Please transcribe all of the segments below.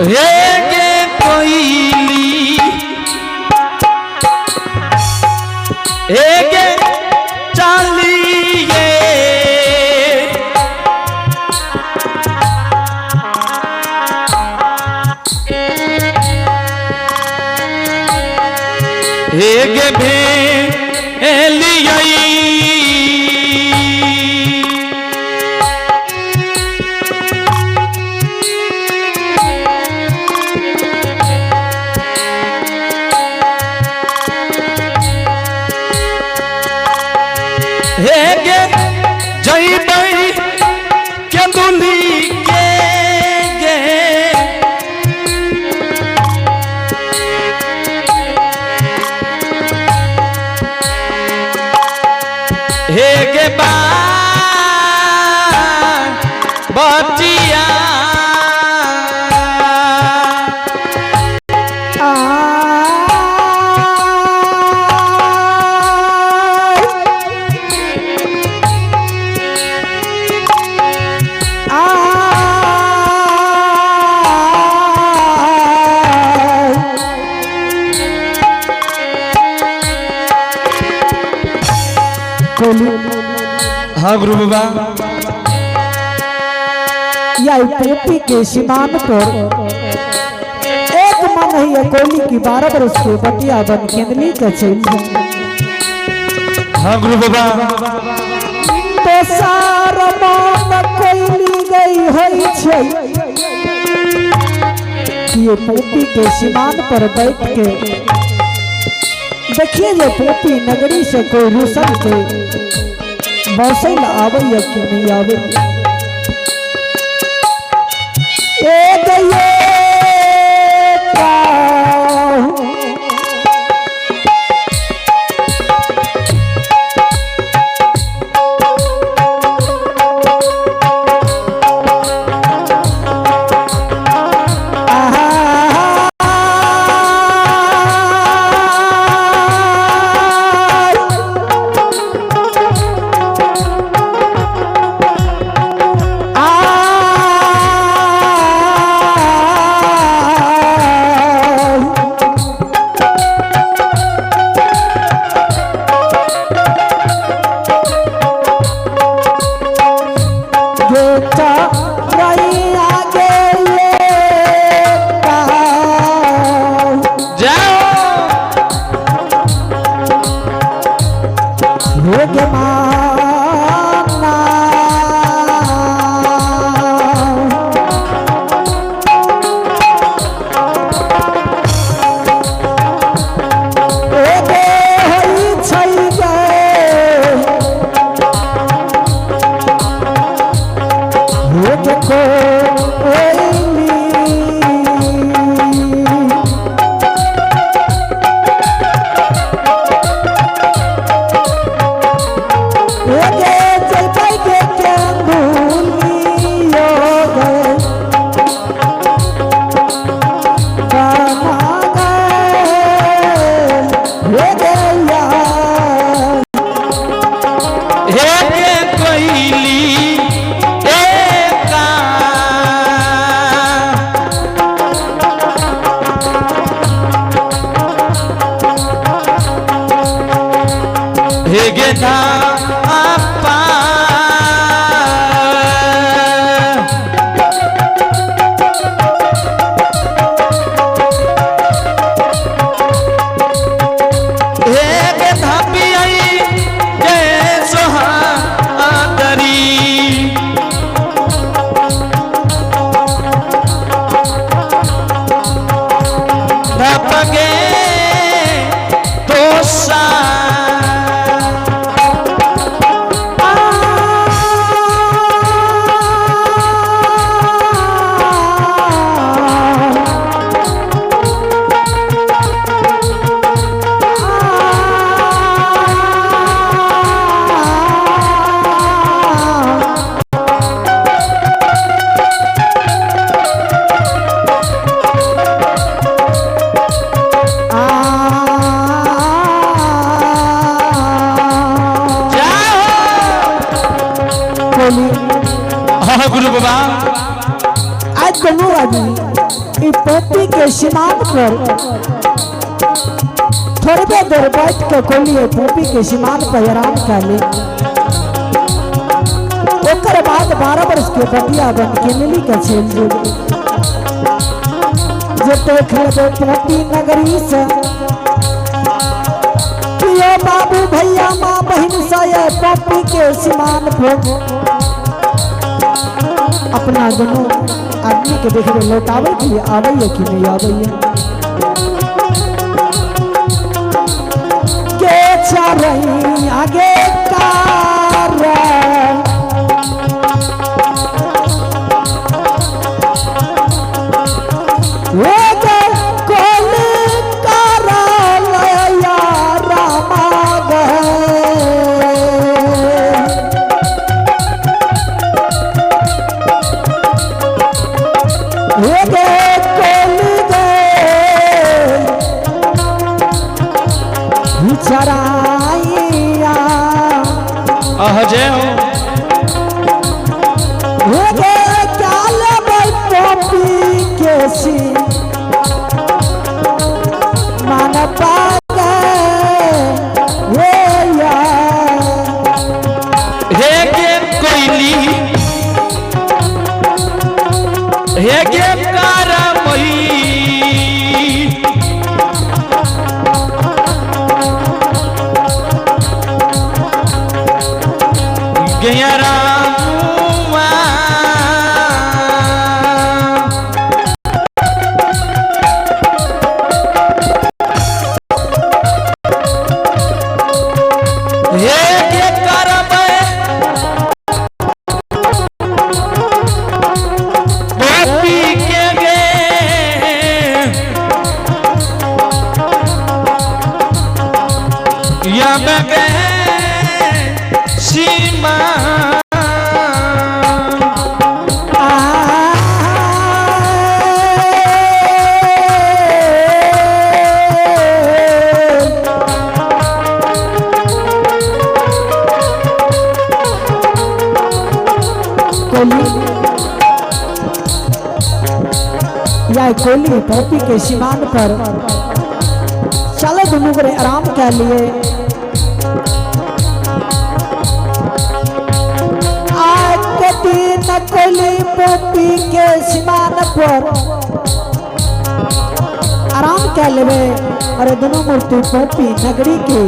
हे गे कोइली, हे गे चालिए, हे गे भेलियई। हे गे जइबै केंदुली के गे, हे गे बा बचिया। हाँ गुरु बाबा। या पोपी के सीमान पर एक मन है कोली की 12 बरस के बटिया बन केंदली के चल। हाँ गुरु बाबा। तो सार मन कोली गई होई छै कि ये पोपी के सीमान पर बैठ के देखिए ये पोपी नगरी से कोई रुसल के मौसम आवे या कि नहीं आवे। ए गये काहू। जाओ। हे गे कोइली एका, हे गे धापा। हे गे धापियाई गे सोहादरी। धापगे दोसा। जाओ। हाँ गुरु बाबा। आज दोनों आदमी ई पोपी के सीमान पर थोड़े देर बैठ के कोली पोपी के सीमान पर आराम कर ले। ओकर बाद 12 वर्ष के बटिया बन के मिली के छेल जो जे देख लेबे पोपी नगरी से कियो बाबू भैया माँ बहन से ये पोपी के सीमान पर अपना दोनों आदमी के देखबे लौटावे के लिए आवे कि नहीं आवे के चरई आगे कारण गे कोल करलया रामा गे। हे गे कोल गे चराइया आह जय हो। हे गे काल पॉपी केसी मन पागे हे या। हे गे कोइली, हे गे कारमई, गया रामुआ। हे गे करबै गोपी के गे, यम गे सीमा। कोली या कोली पॉपी के सीमान पर चलो दोनों करे आराम कर लिए। आज के दिन कोली पॉपी के सीमान पर आराम कर लेवे। अरे दोनों मूर्ति पॉपी नगरी के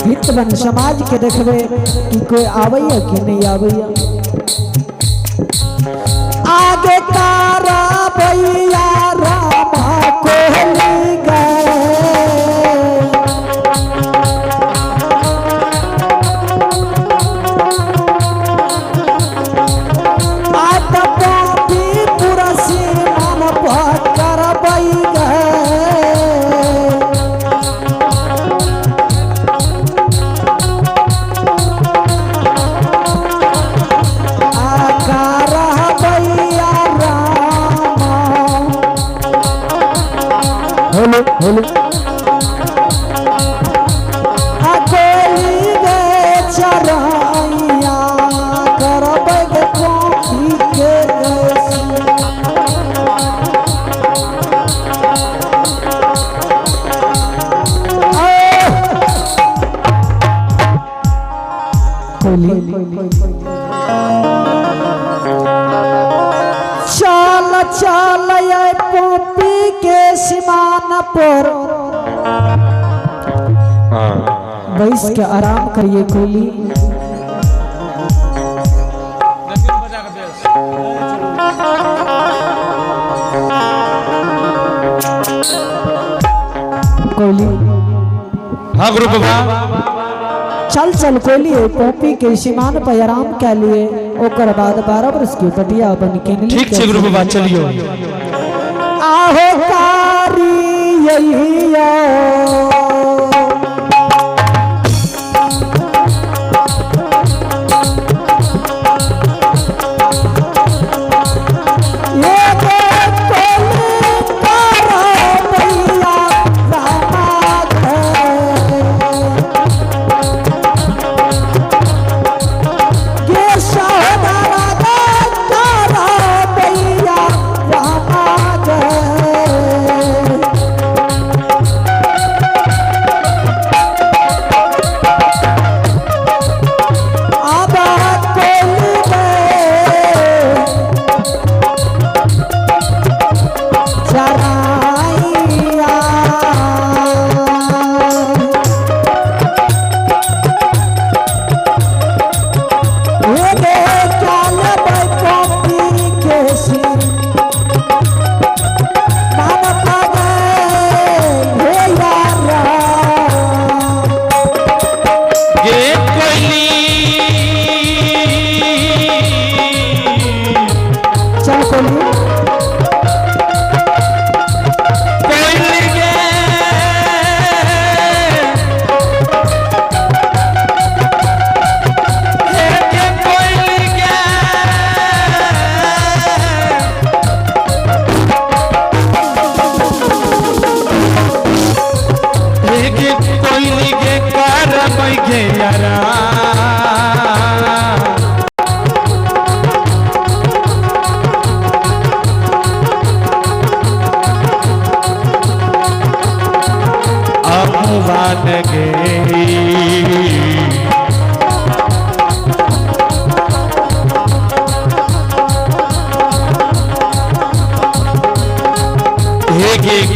भित्त बन समाज के देखबे कि कोई आवैया कि नहीं आवैया। आगे तारा भैया रामा कोहली गए। आत पापी पुरसी मन पर गए। आकार भैया रामा। हेलो हेलो अकोली गे चराइया करबै गे कॉफी के गैसी। कोली चल चल ये पोपी के सीमान पर बैस के आराम करिए कोली। कोली हाँ गुरु बाबा। चल चल कोली पोपी के सीमान पर आराम के लिए ओकर बाद 12 वर्ष की बटिया बन के नीली ठीक छे गुरु बाबा, चलियो। आहो कारी यही।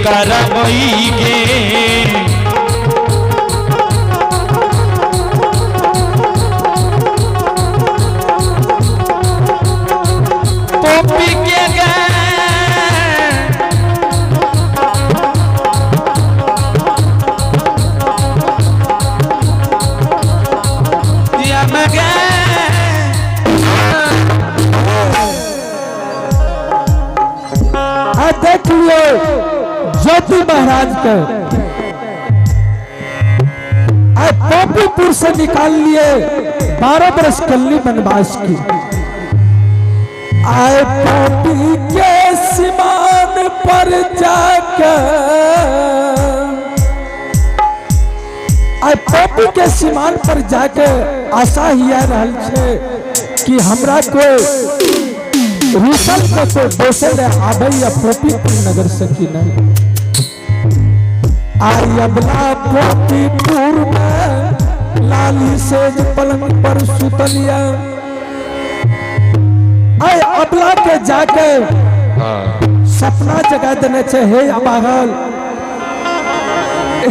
करबई गे। पोपी के गे यम गे। आ देख लियो ज्योति महाराज के आ पोपीपुर से निकाल लिए 12 बरस कल्ली वनवास की। आए पोपी के सीमान पर जाकर, आए पोपी के सीमान पर जाके आशा ही आ रहल छे कि हमरा को रूसल के तो दोसर आबै या पोपीपुर नगर से कि नहीं। आई अबला पोपीपुर में लाली सेज पलंग पर सुतलिया। आई अबला के जाके सपना जगा देने छे, हे अभागल,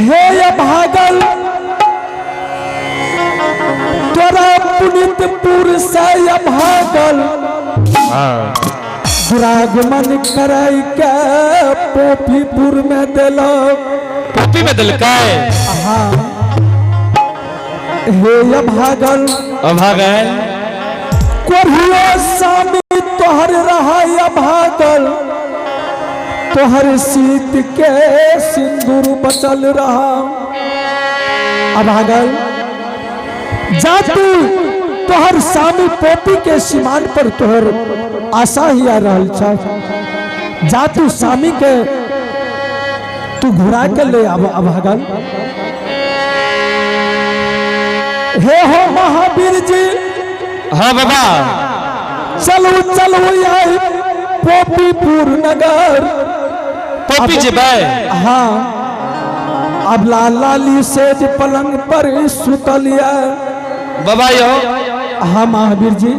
हे अभागल, तोरा पुनितपुर से अभागल दुरागमन कराई के पोपीपुर में देलक। पोपी में दिलकै। हाँ, हे अभागल, अभागल, कोरियो स्वामी तोहर रहा अभागल, तोहर सीत के सिंदूर बचल रहा। अभागल, जा तू तोहर स्वामी पोपी के सीमान पर तोहर आशा ही आ रहल छ, जा तू स्वामी के तू घुरा के ले आब। अभागल, हे हो महावीर जी। हाँ बाबा। चलू चलू आई पोपीपुर नगर। पोपी जेबै। हाँ, अब लाल लाली सेज पलंग पर सुतलिया। बाबा यो। हाँ महावीर जी।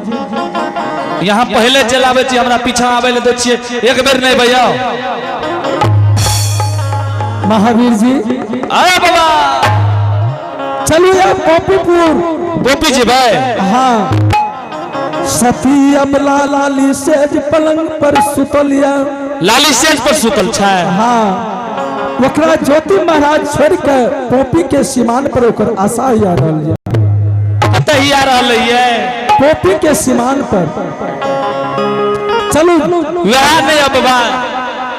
यहाँ पहले चलाबै छी, हमरा पीछा आबै ले दै छियै एक बेर नहीं भैया। महावीर जी। आया बाबा। चलू यार पोपीपुर। पोपी जेबै। हाँ, सती अबला लाली सेज पलंग पर सुतलिया। लाली सेज पर सुतल छै। हाँ, ओकरा ज्योति महाराज छोड़ के पोपी के सीमान पर ओकर आशा ही आ रहल ये। कतऽ ही आ रहल ये? पोपी के सीमान पर चलू। वएह नहीं अब बाबा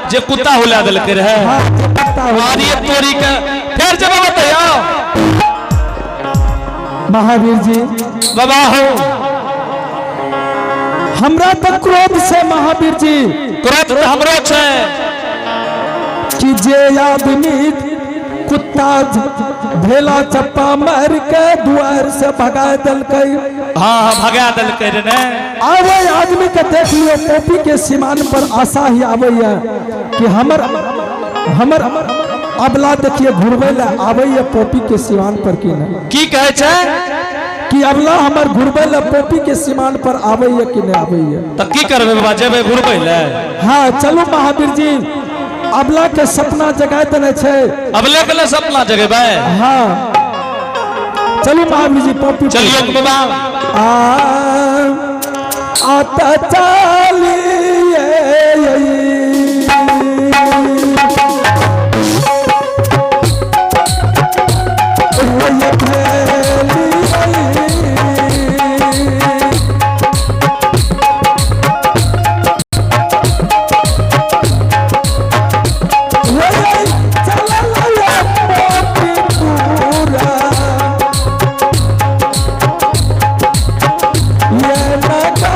जे कुत्ता हुला देलकै रहे। हाँ, जे पत्ता हो। मारिए तोरी के फेर जब बतैयो। महावीर जी। बाबा हो। हमरा तो क्रोध से महावीर जी। क्रोध तऽ हमरो छै। कि जे आदमी कुत्ता भेला चप्पा मार के दुआर से भगा देलकै। हाँ हाँ, भगा देलकै रे ने। आवे आदमी के देख लियो पोपी के सीमान पर आशा ही आबैया कि हमर हमर अबला देखिए घुरबै ले आबैया पोपी के सीमान पर कि नहीं। की कहै छै? कि अबला हमर घुरबै ले पोपी के सीमान पर आबैया कि नहीं आबैया। तऽ की करबै बाबा, जेबै घुरबै ले? हाँ, चलू महावीर जी, अबला के सपना जगा देने छै। अबले के ले सपना जगेबै? हाँ, चलू महावीर जी पोपी। चलियो बाबा। आ आता चलिए। ये नगर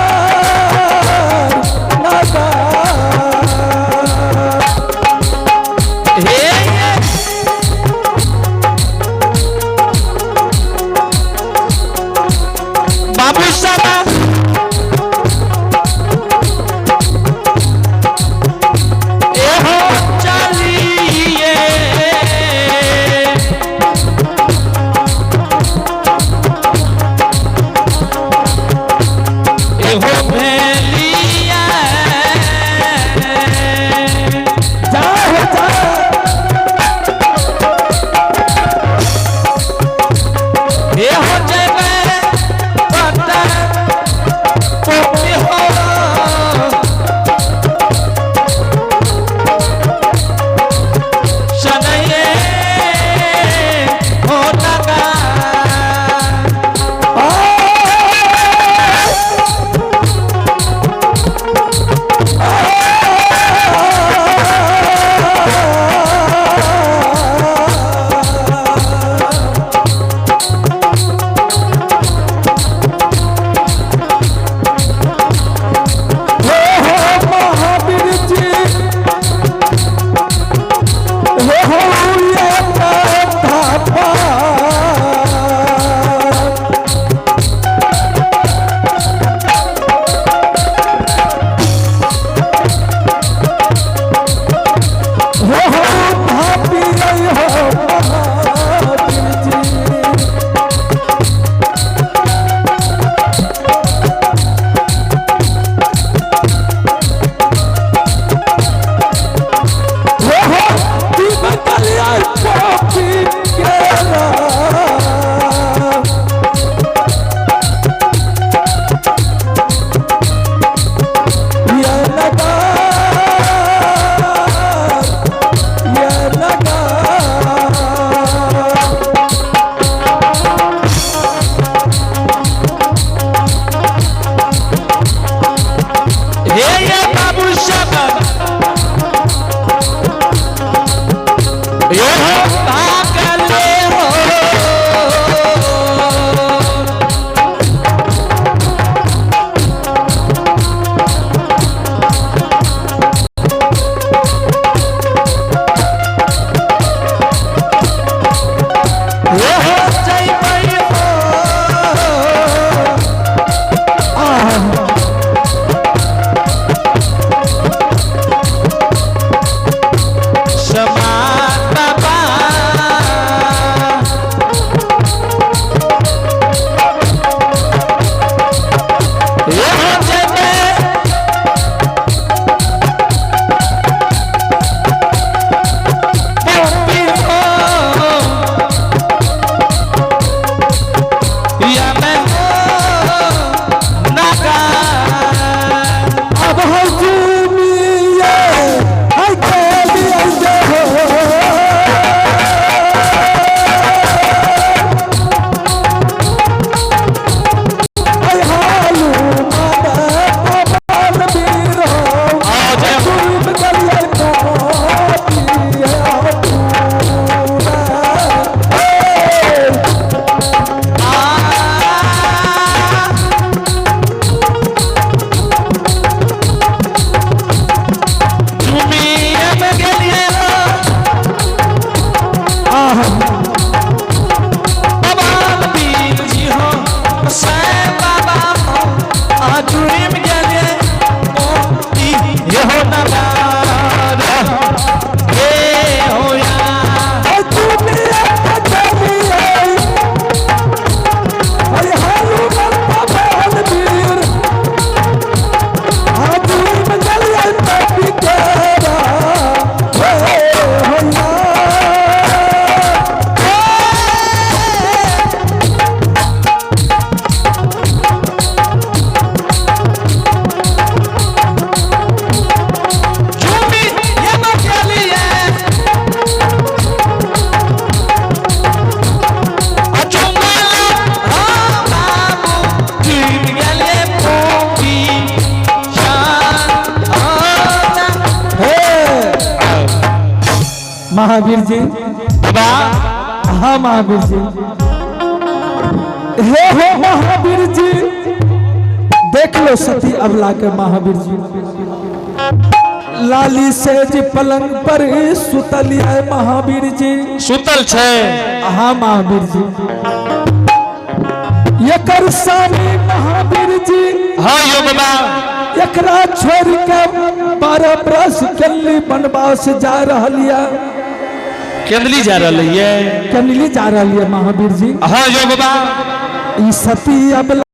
महावीर जी। बाबा। हाँ महावीर जी, हे हो महावीर जी, देख लो सती अबला के महावीर जी। लाली सेज पलंग पर सुतल है महावीर जी। सुतल छै। हाँ महावीर जी, एकर स्वामी महावीर जी। हाँ यो बाबा। एकरा छोड़ के 12 बरस केली वनवास जा रहल ये। केंदली जा रहल ये। केली जा रहल ये महावीर जी। हाँ यो बाबा। ई सती अबला।